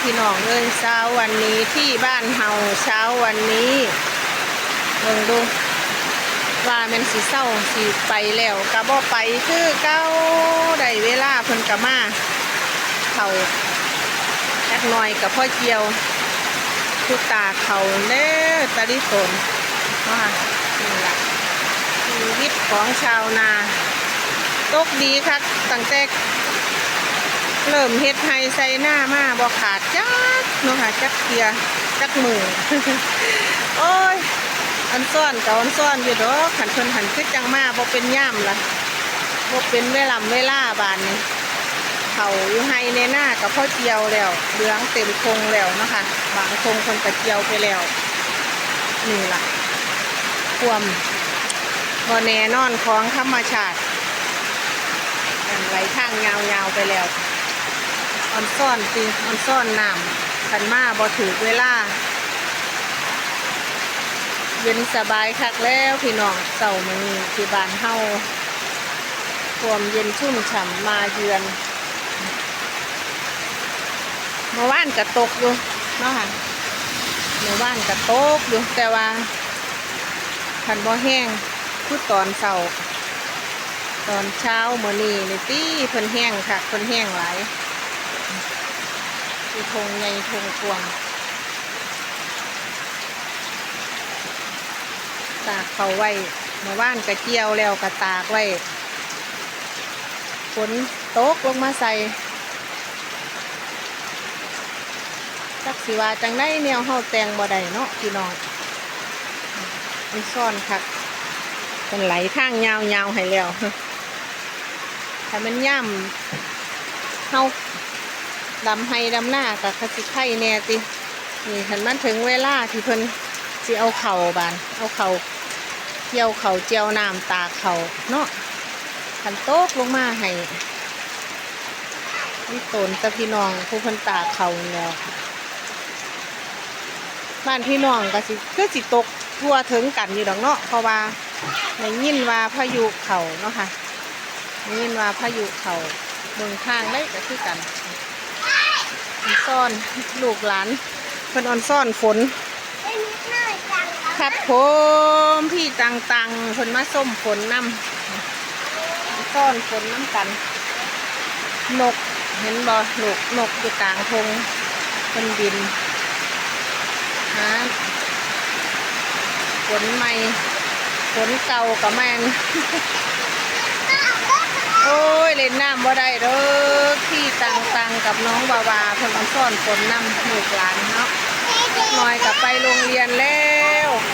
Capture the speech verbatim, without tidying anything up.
พี่น้องเอ้ย เช้าวันนี้ที่บ้านเฮา เช้าวันนี้ เบิ่งดู ว่าแม่นสิเซาสิไปแล้ว ก็บ่ไปคือเก่า ได้เวลาเพิ่นก็มา เข้าจักหน่อยก็พอเกี่ยว ผู้ตากเข้าเด้อ ตาลิตนว่านี่ล่ะ ชีวิตของชาวนา ตกดีคัก ตั้งแต่เริ่มเฮ็ดไร่ไถนามา บ่ขาดจักเนาะค่ะ จักเทื่อ จักมื้อ โอ้ย ออนซอนก็ออนซอนอยู่ดอก คันเพิ่นหั้นคือจั่งมาบ่เป็นยามล่ะ บ่เป็นเวล่ำเวลาบาดนี้ เข้าอยู่ไร่ในนาก็พอเกี่ยวแล้ว เหลืองเต็มท่งแล้วเนาะค่ะ บางท่งเพิ่นก็เกี่ยวไปแล้ว นี่ล่ะ ความบ่แน่นอนของธรรมชาติ มันไหลทางยาวๆไปแล้ว ออนซอนติ ออนซอนน้ำ คันมาบ่ถืกเวลา เย็นสบายคักแล้วพี่น้อง เช้ามื้อนี้ที่บ้านเฮา ความเย็นชุ่มฉ่ำมาเยือน เมื่อวานก็ตกอยู่เนาะค่ะ เมื่อวานก็ตกอยู่ แต่ว่าคันบ่แฮงคือตอนเช้า ตอนเช้ามื้อนี้นี่ติ เพิ่นแฮงคัก เพิ่นแฮงหลาย อยู่ท่งใหญ่ท่งกว้าง ตากเข้าไว้ เมื่อวานก็เกี่ยวแล้วก็ตากไว้ ฝนตกลงมาใส่ จักสิว่าจั่งใด แนวเฮาแต่งบ่ได้เนาะพี่น้อง มันซ่อนคัก มันไหลทางยาวๆให้แล้ว ถ้ามันยามเฮาดำไร่ดำนาก็คือสิไคแน่ติ นี่คันมันถึงเวลาที่เพิ่นสิเอาเข้าบาด เอาเข้า เกี่ยวเข้าเจียวน้ำตากเข้าเนาะ คันตกลงมาให้ มีตนแต่พี่น้องผู้เพิ่นตากเข้านี่แหล้ว บ้านพี่น้องก็สิ คือสิตกทั่วถึงกันอยู่ดอกเนาะ เพราะว่าได้ยินว่าพายุเข้าเนาะค่ะ ได้ยินว่าพายุเข้า เบิ่งทางใดก็คือกัน ออนซอนลูกหลาน เพิ่นออนซอนฝน ครับผม พี่ตังตัง เพิ่นมาส้มฝนนำ ออนซอนฝนนำกัน นก เห็นบ่ ลูกนกอยู่กลางท่ง เพิ่นบิน หา ฝนใหม่ ฝนเก่าก็แม่น โอ้ย เล่นน้ำบ่ได้เด้อ พี่ตังตังกับน้องวาวา เพิ่นออนซอนฝนนำลูกหลานเนาะ น้อยก็ไป